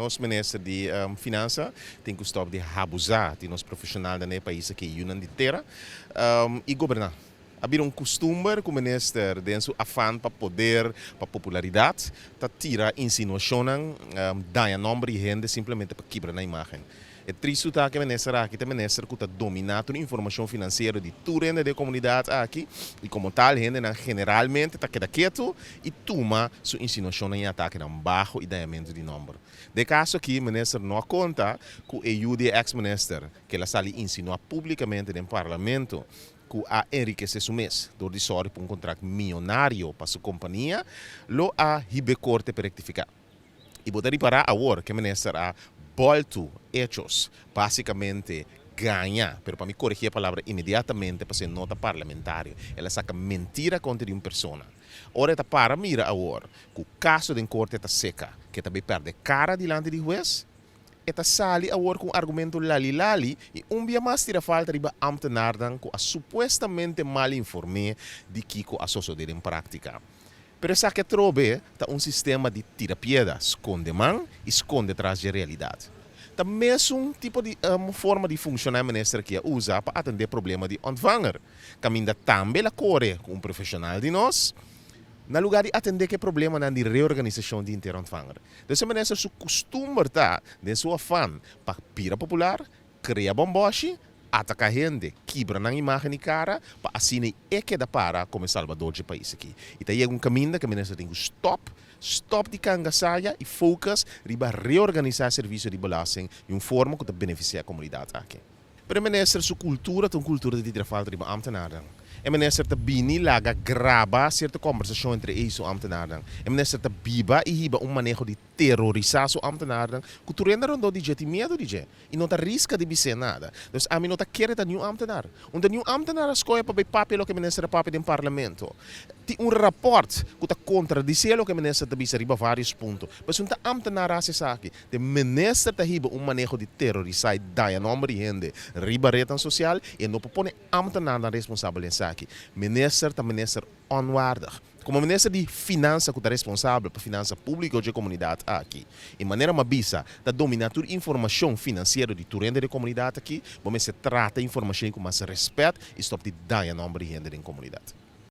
Nos minister di Finansa tin ku stòp di habuzá di nos profeshonalnan den e pais aki, yunan di tera, i goberná. A bira un kustumber ku minister den su afan pa poder, pa popularidat, ta tira insinuashonnan, daña nòmber di hende simplemente pa kibra nan imágen. E tristu ta ku e minister aki ta e minister ku ta dominá tur informashon finansiero di tur hende den e komunidat aki i komo tal hendenan generalmente ta keda ketu i tuma su insinuashonnan i atakenan baho i dañamentu di nòmber. Den e kaso aki minister no a konta ku e yu di e eks minister ku el a sali insinuá públikamente den parlamento ku a enrikesé su mes dor di sòri pa un kontrakt mionario pa su kompania lo a hib'é korte pa rektifiká. I bo ta ripará awor ku e minister a bòltu hechos, básikamente gaña, pero pa mi koregí e palabra inmediatamente pasobra e no ta parlamentario, el a saka mentira kontra di un persona. Ora e ta para mira awor ku kaso den korte ta seka, ku e ta bai pèrdè kara dilanti di hues, e ta sali awor ku un argumento lali-lali i un bia mas tira falta riba ámtenarnan ku a supuestamente mal inform'é di kiko a sosodé den práktika. Pero esaki atrobe ta un sistema di tira pieda, skonde man i skonde tras dje realidat. Ta mesun tipo di forma di funshoná e minister aki a usa pa atendé problema di Ontvanger, kaminda tambe el a kore ku un profeshonal di nos, na lugá di atendé ku e problemanan di reorganisashon di henter Ontvanger. Dus e minister su kustumber ta, den su afan pa bira popular, Krea bòmbòshi, ataká hende, kibra nan imágen i kara, pa asina e keda para komo e salbador dje pais aki. I ta yega un kaminda ku e minister tin ku stòp, stòp di kanga saya i focus riba reorganisá e servisio di belasting di un forma ku ta benefisiá e komunidat aki. Pero e minister su kultura ta un kultura di tira falta riba ámtenarnan. E minister ta bini laga graba sierto kòmbersashon entre e i su ámtenarnan. E minister ta biba i hiba un maneho di terorisá su ámtenarnan ku tur hende rondó di dje tin miedu di dje i no ta riska di bis'é nada. Dus ami no ta kere ta niun ámtenar. Un ta niun ámtenar a skohe pa bai papia loke minister a papia den parlamento. Tin un rapòrt ku ta kontradisé loke minister ta bisa riba vários punto. Pues un ta ámtenar a hasi esaki. De minister ta hiba un maneho di terorisá i daña nòmber di hende riba retnan sosial i e no por pone ámtenarnan responsabel den esaki. Minister ta minister onwaardig. Komo minister di Finansa ku ta responsabel pa finansa públiko dje komunidat aki i manera m'a bisa ta dominá tur informashon finansiero di tur hende den komunidat aki, bo mester trata informashon ku mas rèspèt i stòp di daña nòmber di hende den komunidat.